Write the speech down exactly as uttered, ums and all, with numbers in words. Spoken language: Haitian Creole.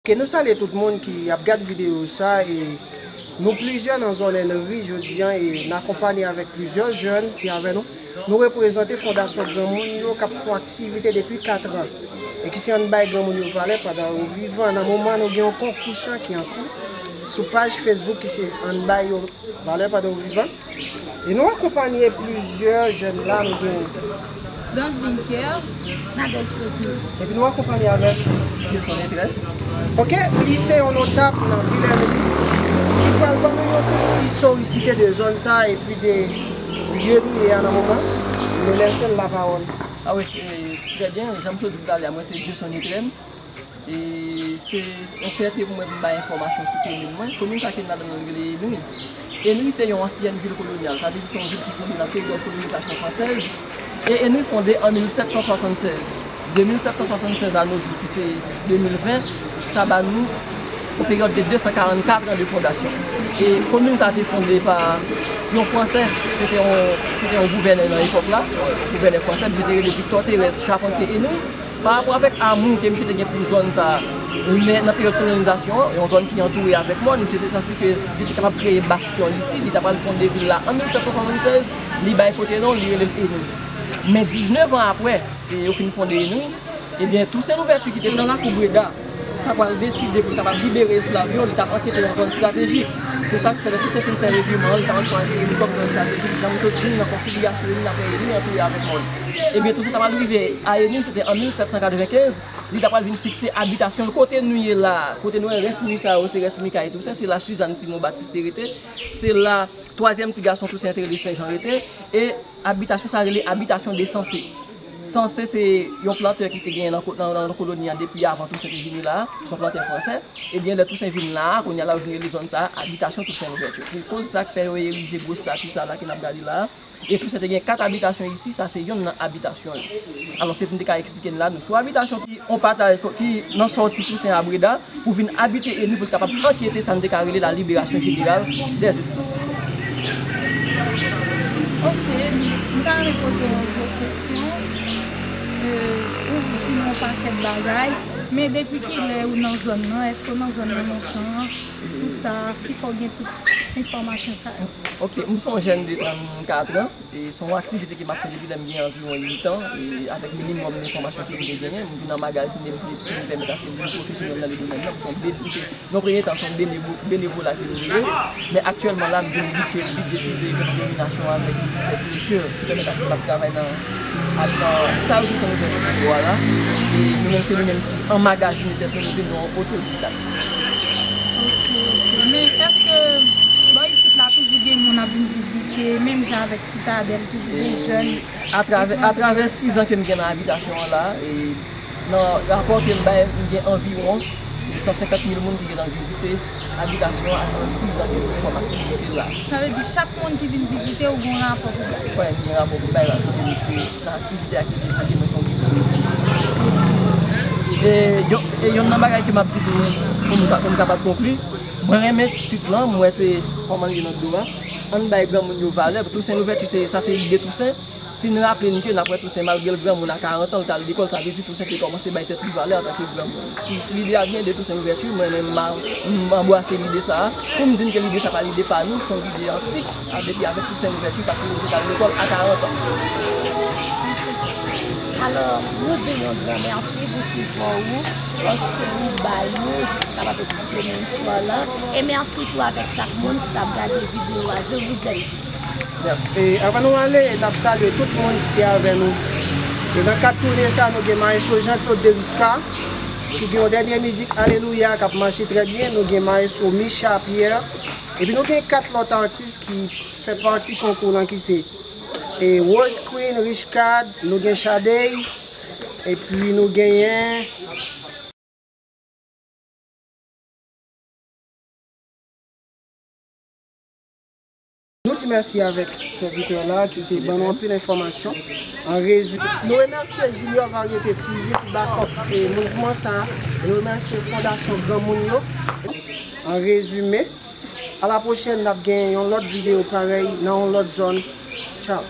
Ke nou salye tout moun ki ap gad videyo sa e nou plizyè nan zòn Enri jodi a e n akonpanye avèk plizyè jèn ki avè nou. Nou reprezante Fondasyon Granmoun yo k ap fè yon aktivite depi kat an e ki se Ann Bay Granmoun yo Valè Pandan Yo Vivan. Nan moman nou gen yon konkou chan ki an kou sou paj Facebook ki se Ann Bay yo Valè Pandan Yo Vivan. E nou akonpanye plizyè jèn la, nou gen Dangeline Pierre, Nadège Freddy. Epi nou akonpanye avèk Dieusonné Trèm. Ok, li se yon notab nan vil Enri ki pral ban nou yon kout istorisite de zòn sa epi de lye nou ye a nan moman. Nou lese l lapawòl. Ah wi, eh, trè byen, jan m sot di talè a, mwen se Dieusonné Trèm. E se yon fyète pou mwen pou m bay enfòmasyon sou komin mwen. Komin sa ke m ladan l rele Enri. Enri se yon ansyèn vil kolonyal, sa vle di se yon vil ki fonde nan peryòd kolonizasyon fransèz. E Enri fonde an mil sèt san swasannsèz. De mil sèt san swasannsèz a no jou, ki se de mil ven, sa ba nou yon peryòd de de san karannkat an de fondasyon. E komin sa te fonde pa yon Fransè, se te yon, se te yon gouvènè nan epòk la, gouvènè fransè, misye te rele Victor Thérèse Charpentier Enri. Pa rapò avèk amou ke misye te gen pou zòn sa a, men nan peryòd kolonizasyon an, yon zòn ki antoure avèk mòn, misye te santi ke li te kapab kreye bastyon li isi, li ta pral fonde vil la an mil sèt san swasannsèz, li bay kote non, li rele l Enri. Men diznèf an apre, e yo fin fonde Enri, ebyen, Toussaint Louverture ki te nan lakou Breda, ta pral deside pou l kapab libere esklav yo, li t ap ankete yon zòn estratejik. Se sa k fè lè Toussaint fin fè reviman an, li ta pral chwazi Enri kòm zòn estratejik. Jan m sot di n nan konfigiryasyon Enri, n ap wè Enri antoure avèk mòn. Ebyen, Toussaint ta pral rive a Enri, se te an mil sèt san katrevenkenz, li ta pral vin fikse abitasyon l. Kote nou ye la, kote nou wè rès mi sa yo, se rès mi kay Toussaint, se la Suzanne Simon Baptiste te rete, se la twazyèm ti gason Toussaint te rele Sen Jan rete, e abitasyon sa rele abitasyon de Sansé. Sansé se yon plantè ki te genyen nan, ko- nan, nan koloni an depi avan Toussaint te vini la, se yon plantè fransè. Ebyen, lè Toussaint vin la, kounye a la yo vin rele zòn sa a abitasyon Toussaint Louverture. Se koz sa k fè yo erije gwo estati sa la ke n ap gade la. E Toussaint te gen kat abitasyon isi, sa se yonn nan abitasyon yo. Alò, se pou m te ka eksplike n la, nou sou abitasyon ki on pataj ki nan sòti Toussaint a Breda, pou vin abite Enri pou l kapab ankete sa n te ka rele la libération générale des esclaves. Ok, m ta renmen poze w yon lòt kesyon. Euh, ou di nou yon pakèt bagay, men depi kilè ou nan zòn nan? Èske w nan zòn nan lontan? Tout sa, ki fè w gen tout enfòmasyon sa yo? Ok, m se yon jèn de trannkat an. E se yon aktivite ke m ap fè depi lè m gen anviwon uit an, e avèk minimòm enfòmasyon ke m te genyen, m vin anmagazine m pou, pou m pèmèt aske m vin pwofesyonèl nan le domèn nan. M se yon bene-, m te, nan premye tan, se yon bene-, benevola ke m te ye, men aktyèlman la, m vin bidje-, bidjetize epi an dominasyon avèk Ministè Kilti, ki pèmèt aske m ap travay nan, ak, nan sal Toussaint Louverture a la. E nou menm, se nou menm ki anmagazine tèt nou, nou vin yon otodidak. Ok, ok. Men èske bò isit la toujou gen moun ap vin vizite, menm jan avèk Sitadèl, toujou gen jèn etranjè? Atravè, atravè sis an ke m gen nan abitasyon an la, e nan rapò ke m bay, m gen anviwon san senkant mil moun ki gentan vizite abitasyon an nan sis an ke m gen kòm aktivite la. Sa vle di chak moun ki vin vizite w gen yon rapò pou bay? Wi, m gen rapò pou bay paske m se nan aktivite a ki devlope mwen se yon gid touristik. E yon, e yonn nan bagay ke m ap di pou, pou m ka, pou m kapab konkli, mwen renmen tit lan, m wè se kòman l ye nan do a. Ann bay granmoun yo valè. Toussaint Louverture, se, sa se lide Toussaint. Si n raple n ke n ap wè Tousen, malgre l granmoun a karant an, l t al lekòl, sa vle di Tousen te kòmanse bay tèt li valè antanke granmoun. Si, si lide a vyen de Tousen Louvèti, mwen menm m a, m anbwase lide sa a. Pou m di n ke lide sa pa lide pa nou, se yon lide antik, a depi avèk Tousen Louvèti, paske li te al lekòl a karant an. Alò, nou di yon gran mèsi pou sipò ou, paske ou ba nou, pou kapab eksplike nou istwa la. E mèsi tou avèk chak moun ki t ap gade videyo a. Je vous aime tous. Mèsi. E anvan nou ale, n ap salye tout moun ki te avè nou. E nan kad toune sa, nou gen Maestro Jean Claude Derisca, ki gen yon dènye mizik, Alelouya, k ap mache trè byen. Nou gen Maestro Micha Pierre. Epi nou gen kat lòt atis ki fè pati konkou lan, ki se, e, Rose Queen, Richcard, nou gen Chadey, epi nou genyen Nou di mèsi avèk sèvitè la ki te ban nou anpil enfòmasyon. An rezime, nou remèsye Junior Variété T V ki back up, e, mouvman sa a. Nou remèsye Fondasyon Granmoun yo. An rezime, a la pwochèn, n ap gen yon lòt videyo parèy nan yon lòt zòn. Tchaw.